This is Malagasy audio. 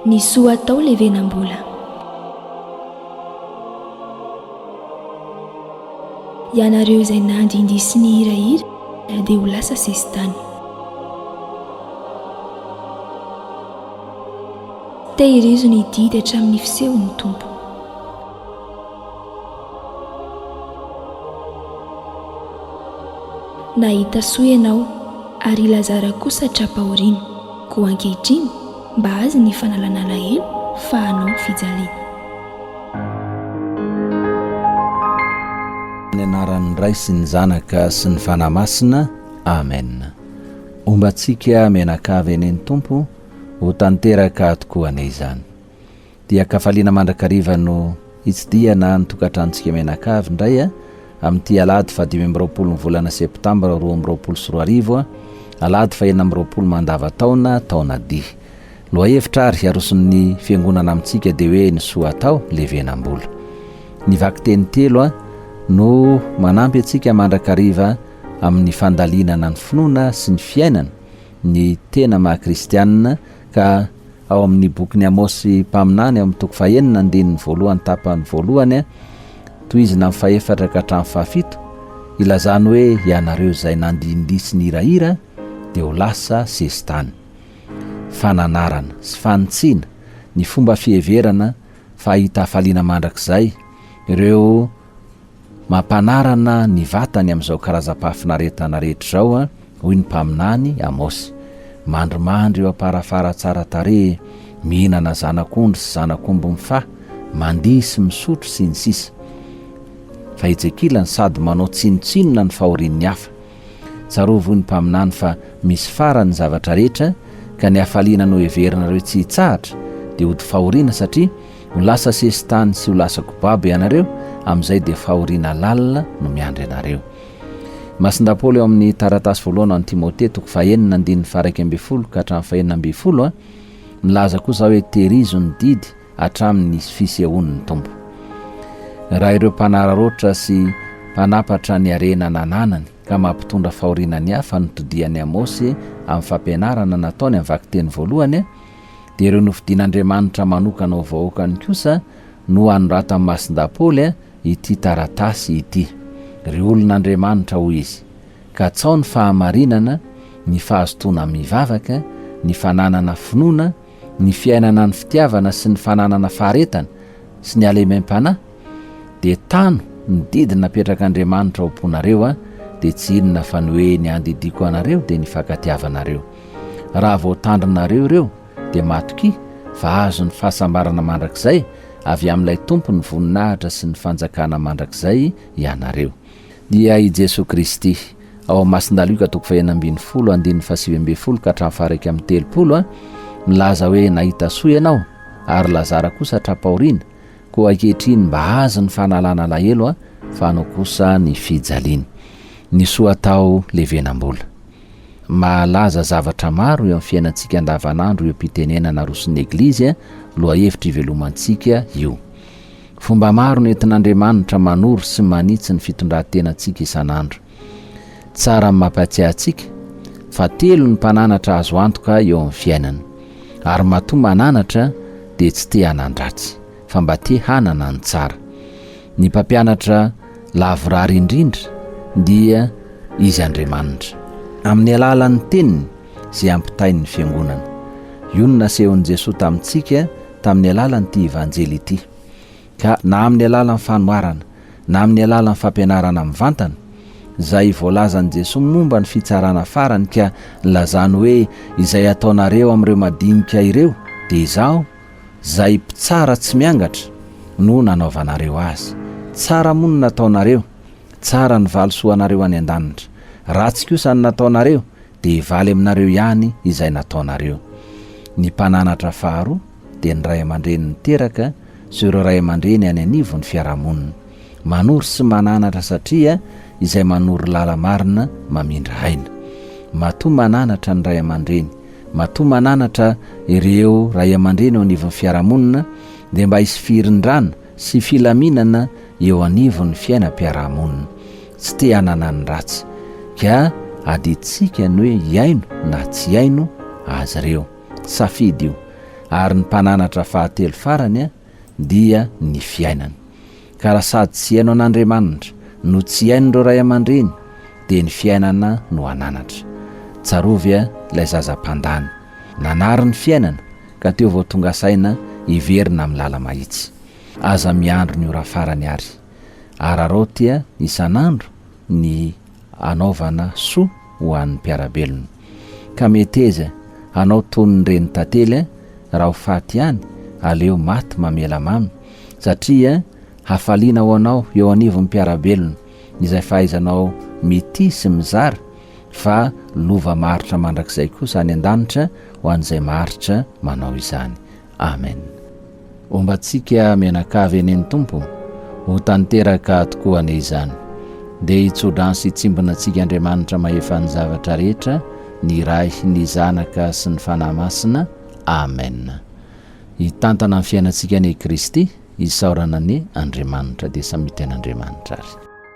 Ny soa atao levenam-bola. Ianareo izay nandindy sy nihirahira dia ho lasa sesitany. Tehirizo ny didy hatramin'ny fisehon'ny Tompo. Nahita soa ianao, ary i Lazara kosa tra-pahoriana. Koa ankehitriny, mba azy ny fanalana alahelo, fa anao ny fijaliana. Amin'ny anaran'ny Ray sy ny Zanaka sy ny Fanahy Masina. Amen. Homba antsika mianakavy anie ny Tompo, ho tanteraka tokoa anie izany. Dia an-kafaliana mandrakariva no hitsidihana ny tokantranontsika mianakavy indray amin'ity alahady fahadimy amby roapolo ny volana septambra 2022, alahady fahenina amby roapolo mandavantaona, taona dihy. Lohahevitra ary aroson'ny fiangonana amintsika dia hoe ny soa atao levenam-bola. Ny vakiteny telo no manampy antsika mandrakariva amin'ny fandalinana ny finoana sy ny fiainana ny tena maha kristianina ka Ao amin'ny bokin'i Amosy mpaminany, ao amin'ny toko fahenina, andininy voalohany tapany voalohany, tohizina amin'ny fahefatra ka hatramin'ny fahafito, ilazany hoe ianareo izay nandindia sy nihirahira dia ho lasa sesitany. Fananarana sy fanitsiana ny fomba fiheverana fa hahita hafaliana mandrakizay ireo Mampanarana ny vatany amin'izao karazam-pahafinaretana rehetra izao, hoy ny mpaminany Amosy. Mandrimandry eo am-parafara tsara tarehy, mihinana zanak'ondry sy zanak'omby mifaha, mandihy sy misotro, sy ny sisa Fa etsy ankilany sady manao tsinontsinona ny fahorian'ny hafa. Tsarovy hoy ny mpaminany fa misy farany ny zavatra rehetra ka ny hafaliana noheverinareo tsy hitsahatra dia hody fahoriana satria ho lasa sesitany sy ho lasa kobabo ianareo amin'izay dia fahoriana lalina no miandry anareo. Masindahy Paoly ao amin'ny taratasy voalohany ho an'i Timote toko fahenina andininy faha-11 ka hatramin'ny fahenina ambin'ny folo milaza kosa hoe tehirizo ny didy hatramin'ny fisehoan'ny Tompo. Raha ireo mpanararaotra sy mpanapatra ny harena nananany ka mampitondra fahoriana ny hafa no todihan'i Amosy amin'ny fampianarana nataony amin'ny vakiteny voalohany, dia ireo nofidin'Andriamanitra manokana ho vahoakany kosa no anoratan'i Masindahy Paoly ity taratasy ity. Ry olon'Andriamanitra, hoy izy, katsao ny fahamarinana, ny fahazotoana mivavaka, ny fananana finoana, ny fiainana ny fitiavana sy ny fananana faharetana sy ny halemem-panahy, dia tano ny didy napetrak'Andriamanitra ao am-ponareo a, dia tsy inona fa ny hoe ny andidiako anareo dia ny fankatiavanareo. Raha voatandrinareo ireo dia matokia fa hahazo ny fahasambarana mandrakizay avy amin'ilay Tompon'ny voninahitra sy ny fanjakana mandrakizay ianareo. Dia i Jesoa Kristy. Ao amin'ny Masindahy Lioka toko fahenina ambin'ny folo andininy fahasivy ambin'ny folo ka hatramin'ny faha-31, milaza hoe nahita soa ianao, ary Lazara kosa tra-pahoriana, koa ankehitriny mba azy ny fanalana alahelo, fa anao kosa ny fijaliana. Ny soa atao levenam-bola. Mahalaza zavatra maro eo amin'ny fiainantsika andavanandro io am-pitenenana aroson'ny Eglizy, lohahevitra ivelomantsika io. Fomba maro no entin'Andriamanitra manoro sy manitsy ny fitondran-tenantsika isan'andro. Tsara ny mampahatsiahy antsika fa telo ny mpananatra azo antoka eo amin'ny fiainana. Ary matoa mananatra dia tsy te hanan-dratsy, fa mba te hanana ny tsara. Ny mpampianatra lavorary indrindra dia Izy Andriamanitra. Amin'ny alalan'ny Teniny izay ampitain'ny Fiangonana. Io no nasehon'i Jesoa tamintsika tamin'ny alalan'ity Evanjely ity. Ka na amin'ny alalan'ny fanoharana, na amin'ny alalan'ny fampianarana mivantana, izay voalazan'i Jesoa momba ny fitsarana farany ka nilazany hoe izay ataonareo amin'ireo madinika ireo dia Izaho, izay mpitsara tsy miangatra, no nanaovanareo azy. Tsara moa ny nataonareo, tsara ny valisoanareo any an-danitra. Ratsy kosa ny nataonareo, dia hivaly aminareo ihany izay nataonareo. Ny mpananatra faharoa dia ny ray aman-dreny niteraka sy ireo ray aman-dreny any anivon'ny fiarahamonina. Manoro sy mananatra satria izay manoro lala-marina mamindra aina. Matoa mananatra ny ray aman-dreny, matoa mananatra ireo ray aman-dreny eo anivon'ny fiarahamonina dia mba hisy firindrana sy filaminana eo anivon'ny fiainam-piarahamonina. Tsy te hanana ny ratsy. Ka adidintsika ny hoe hihaino na tsy hihaino azy ireo. Safidy io. Ary ny mpananatra fahatelo farany dia ny fiainana. Ka raha sady tsy hihaino an'Andriamanitra no tsy hihaino ireo ray aman-dreny dia ny fiainana no hananatra. Tsarovy ilay zaza mpandany. Nanary ny fiainana ka teo vao tonga saina hiverina amin'ny lala-mahitsy. Aza miandry ny ora farany àry. Araraoty isan'andro ny anaovana soa ho an'ny mpiara-belona. Ka meteza hanao toy ny renin-tantely raha ho faty ihany, aleo maty mamela mamy, satria hafaliana ho anao eo anivon'ny mpiara-belona izay fahaizanao mitia sy mizara, fa lova maharitra mandrakizay kosa any an-danitra ho an'izay maharitra manao izany. Amen. Homba antsika mianakavy anie ny Tompo, ho tanteraka tokoa anie izany. Dia hitsodrano sy hitsimbina antsika Andriamanitra mahefa ny zavatra rehetra, ny Ray, ny Zanaka sy ny Fanahy Masina. Amen. Hitantana ny fiainantsika anie Kristy, isaorana anie Andriamanitra. Dia samy hita an'Andriamanitra ary.